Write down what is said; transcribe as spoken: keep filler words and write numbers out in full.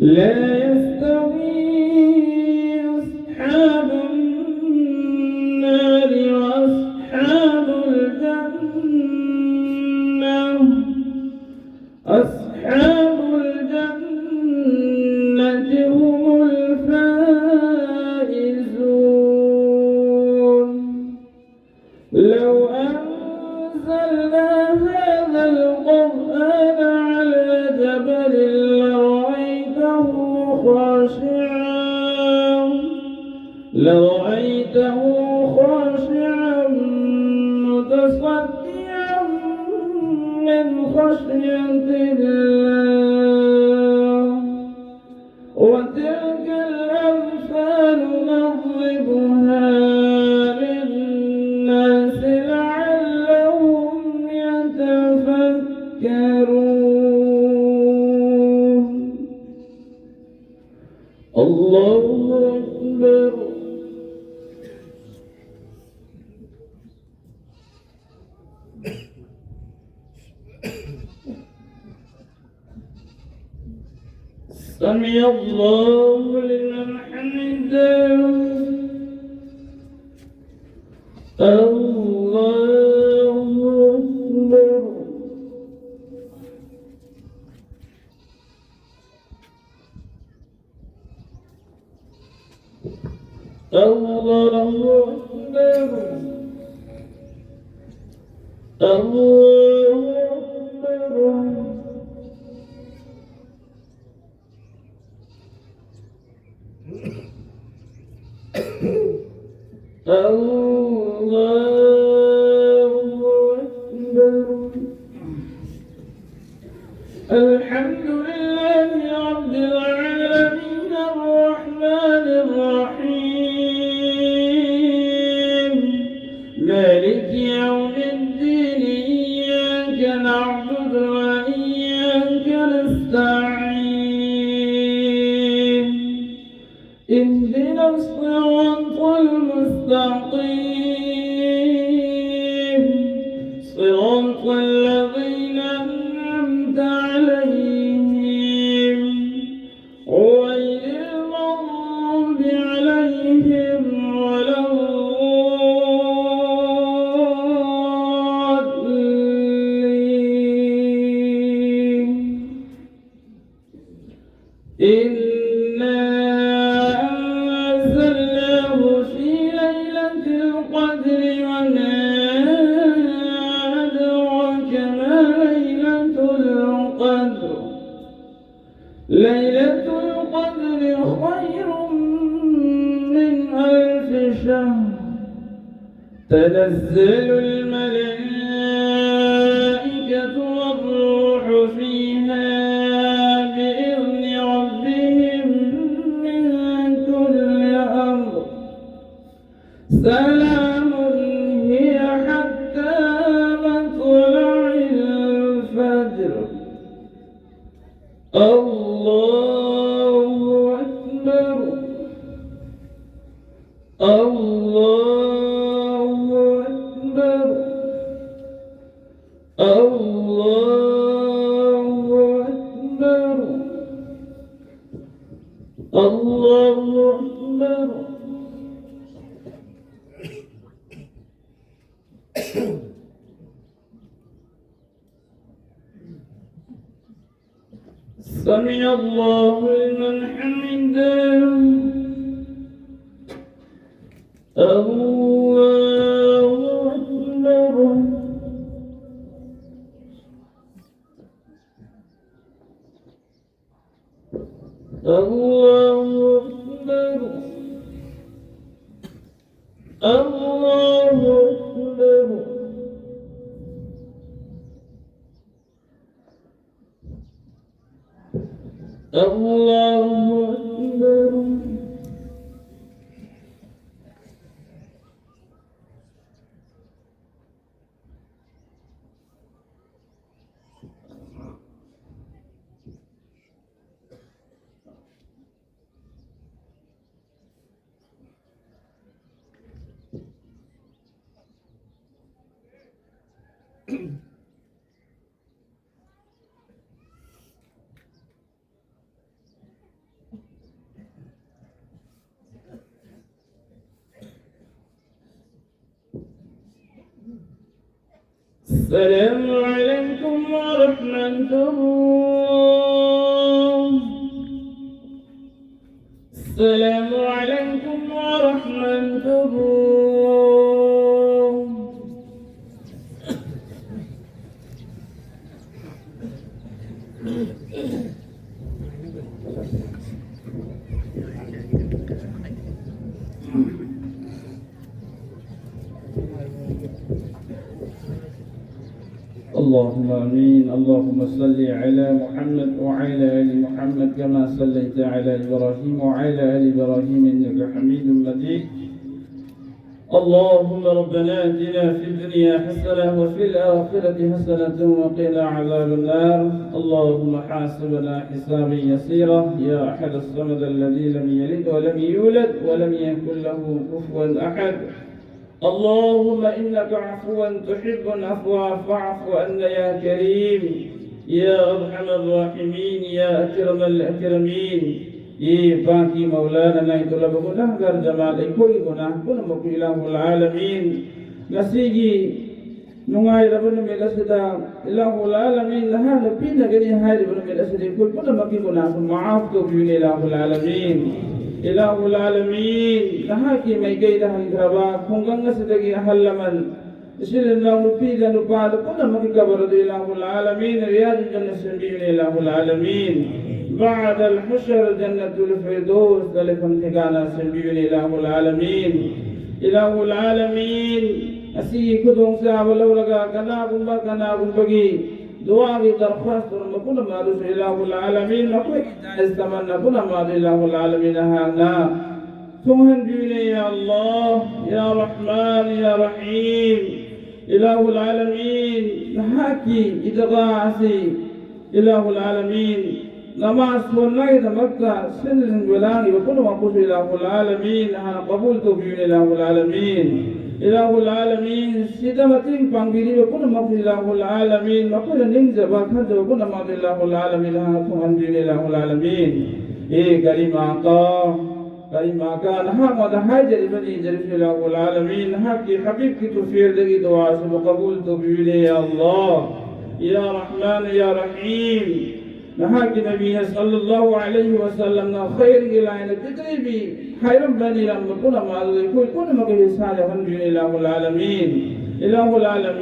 لا يستوي أصحاب النار وأصحاب الجنة. أصحاب الجنة هم الفائزون. لو أنزلنا هذا القرآن على جبل لرأيته خاشعا، لرأيته خاشعا متصدعا من خشية الله. وتلك الأمثال نضربها للناس لعلهم يتفكرون. الله أكبر. سمع الله لمن حمده. الله أكبر. الله أكبر. الله أكبر. الله أكبر. الحمد لله رب العالمين، الرحمن الرحيم، مالك يوم الدين، إياك نعبد وإياك نستعين. اهدنا الصراط المستقيم، صراط الذين أنعمت عليهم، إنا أنزلناه في ليلة القدر، وما أدراك ما ليلة القدر. ليلة القدر خير من ألف شهر. تنزل الملائكة والروح فيها بإذن ربهم من كل أمر. سلام هي حتى مطلع الفجر. الله أكبر. الله أكبر. الله أكبر. الله أكبر. سمع الله لمن حمده. الله أكبر. الله أكبر. الله أكبر. الله أكبر. السلام عليكم ورحمة الله. السلام عليكم ورحمة الله. اللهم آمين. اللهم صل على محمد وعلى آل محمد كما صليت على إبراهيم وعلى آل إبراهيم إنك حميد مجيد. اللهم ربنا آتنا في الدنيا حسنة وفي الآخرة حسنة وقنا عذاب النار. اللهم حاسبنا حسابا يسيرا يا أحد الصمد الذي لم يلد ولم يولد ولم يكن له كفوا أحد. اللهم إنك عفو تحب العفو فاعف عنا يا كريم يا أرحم الراحمين يا أكرم الأكرمين. Ye paki Maulana, ꯅꯪꯒꯤ ꯊꯧꯖꯥꯜ ꯒꯨꯅꯥꯍꯒꯥꯔ ꯖꯃꯥꯜ ꯑꯩꯈꯣꯏꯒꯤ ꯒꯨꯅꯥꯍ ꯄꯨꯝꯅꯃꯛꯄꯨ ꯏꯂꯥꯍꯨꯜ ꯑꯥꯂꯃꯤꯟ, ꯉꯁꯤꯒꯤ ꯅꯨꯡꯉꯥꯏꯔꯕ ꯅꯨꯃꯤꯠ ꯑꯁꯤꯗ ꯏꯂꯥꯍꯨꯜ ꯑꯥꯂꯃꯤꯟ, ꯅꯍꯥꯛꯅ ꯄꯤꯅꯒꯅꯤ ꯍꯥꯏꯔꯤꯕ ꯅꯨꯃꯤꯠ ꯑꯁꯤꯗ ꯑꯩꯈꯣꯏ ꯄꯨꯝꯅꯃꯛꯀꯤ ꯒꯨꯅꯥꯍꯁꯨ ꯃꯥꯐ ꯇꯧꯕꯤꯌꯨꯅꯦ ꯏꯂꯥꯍꯨꯜ ꯑꯥꯂꯃꯤꯟ꯫ ꯏꯂꯥꯍꯨꯜ ꯑꯥꯂꯃꯤꯟ, ꯅꯍꯥꯛꯀꯤ ꯃꯥꯏꯀꯩꯗ ꯍꯟꯈ꯭ꯔꯕ ꯈꯨꯡꯒꯪ ꯑꯁꯤꯗꯒꯤ ꯑꯍꯜ ꯂꯃꯟ, ꯏꯆꯤꯜ ꯏꯅꯥꯎ, ꯅꯨꯄꯤꯗ ꯅꯨꯄꯥꯗ ꯄꯨꯝꯅꯃꯛꯀꯤ ꯀꯕꯔ ꯑꯗꯨ ꯏꯂꯥꯍꯨꯜ ꯑꯥꯂꯃꯤꯟ ꯔꯤꯌꯥꯖꯨꯜ ꯖꯟꯅ ꯁꯦꯝꯕꯤꯌꯨꯅꯦ ꯏꯂꯥꯍꯨꯜ ꯑꯥꯂꯃꯤꯟ꯫ ꯕꯥꯗꯜ ꯍꯨꯁꯔ ꯖꯟꯅꯇꯨꯜ ꯐꯤꯔꯗꯧꯁꯇ ꯂꯩꯐꯝ ꯊꯤꯀꯥꯅ ꯁꯦꯝꯕꯤꯌꯨꯅꯦ ꯏꯂꯥꯍꯨꯜ ꯑꯥꯂꯃꯤꯟ꯫ ꯏꯂꯥꯍꯨꯜ ꯑꯥꯂꯃꯤꯟ, ꯑꯁꯤꯒꯤ ꯈꯨꯗꯣꯡꯆꯥꯕ ꯂꯧꯔꯒ ꯀꯅꯥꯒꯨꯝꯕ ꯀꯅꯥꯒꯨꯝꯕꯒꯤ ꯗꯨꯋꯥꯒꯤ ꯗꯔꯈ꯭ꯋꯥꯁ ꯇꯧꯔꯝꯕ ꯄꯨꯝꯅꯃꯛ ꯑꯗꯨꯁꯨ ꯏꯂꯥꯍꯨꯜ ꯑꯥꯂꯃꯤꯟ, ꯃꯈꯣꯏꯒꯤ ꯖꯥꯏꯖ ꯇꯃꯟꯅꯥ ꯄꯨꯝꯅꯃꯛ ꯑꯗꯨ ꯏꯂꯥꯍꯨꯜ ꯑꯥꯂꯃꯤꯟ ꯅꯍꯥꯛꯅ ꯊꯨꯡꯍꯟꯕꯤꯌꯨꯅꯦ ꯌꯥ ꯑꯜꯂꯥꯍ, ꯌꯥ ꯔꯍꯃꯥꯟ, ꯌꯥ ꯔꯍꯤꯝ꯫ ꯏꯂꯥꯍꯨꯜ ꯑꯥꯂꯃꯤꯟ, ꯅꯍꯥꯛꯀꯤ ꯏꯗꯒꯥ ꯑꯁꯤ ꯏꯂꯥꯍꯨꯜ ꯑꯥꯂꯃꯤꯟ, ꯅꯃꯥꯖ ꯁꯣꯟꯅꯉꯥꯏꯒꯤꯗꯃꯛꯇ ꯁꯤꯟ ꯂꯤꯡꯕ ꯂꯥꯡꯂꯤꯕ ꯄꯨꯝꯅꯃꯛꯄꯨꯁꯨ ꯏꯂꯥꯍꯨꯜ ꯑꯥꯂꯃꯤꯟ, ꯅꯍꯥꯛꯅ ꯀꯕꯨꯜ ꯇꯧꯕꯤꯌꯨꯅꯦ ꯏꯂꯥꯍꯨꯜ ꯑꯥꯂꯃꯤꯟ꯫ ꯏꯂꯥꯍꯨꯜ ꯑꯥꯂꯃꯤꯟ, ꯁꯤꯗ ꯃꯇꯦꯡ ꯄꯥꯡꯕꯤꯔꯤꯕ ꯄꯨꯝꯅꯃꯛꯄꯨ ꯏꯂꯥꯍꯨꯜ ꯑꯥꯂꯃꯤꯟ, ꯃꯈꯣꯏꯅ ꯅꯤꯡꯖꯕ ꯈꯟꯖꯕ ꯄꯨꯝꯅꯃꯛ ꯏꯂꯥꯍꯨꯜ ꯑꯥꯂꯃꯤꯟ, ꯅꯍꯥꯛꯅ ꯊꯨꯡꯍꯟꯕꯤꯌꯨꯅꯦ ꯏꯂꯥꯍꯨꯜ ꯑꯥꯂꯃꯤꯟ꯫ ꯑꯦ ꯀꯔꯤꯝ ꯑꯥꯀꯥ, ꯀꯔꯤꯝ ꯑꯥꯀꯥ, ꯅꯍꯥꯛꯃꯗ ꯍꯥꯏꯖꯔꯤꯕꯅꯤ, ꯖꯔꯤꯁꯨ ꯏꯂꯥꯍꯨꯜ ꯑꯥꯂꯃꯤꯟ, ꯅꯍꯥꯛꯀꯤ ꯍꯕꯤꯕꯀꯤ ꯇꯨꯐꯦꯜꯗꯒꯤ ꯗꯨꯋꯥꯁꯤꯕꯨ ꯀꯕꯨꯜ ꯇꯧꯕꯤꯌꯨꯅꯦ ꯌꯥ ꯑꯜꯂꯥꯍ, ꯌꯥ ꯔꯍꯃꯥꯟ, ꯌꯥ ꯔꯍꯤꯝ꯫ ꯅꯍꯥꯛꯀꯤ ꯅꯕꯤꯅ ꯁꯜꯂꯜꯂꯥꯍꯨ ꯑꯂꯩꯍꯤ ꯋꯥꯁꯜꯂꯝꯅ ꯈꯩꯔꯒꯤ ꯂꯥꯏꯟꯗ ꯄꯤꯊ꯭ꯔꯤꯕꯤ ꯍꯥꯏꯔꯝꯕꯅꯤ, ꯂꯝꯕ ꯄꯨꯝꯅꯃꯛ ꯑꯗꯨ ꯑꯩꯈꯣꯏ ꯄꯨꯝꯅꯃꯛꯀꯤ ꯏꯁꯥꯗ ꯍꯟꯕꯤꯌꯨ, ꯏꯂꯥꯍꯨꯜ ꯑꯥꯂꯃꯤꯟ, ꯏꯂꯥꯍꯨꯜ ꯑꯥꯂꯃꯤꯟ꯫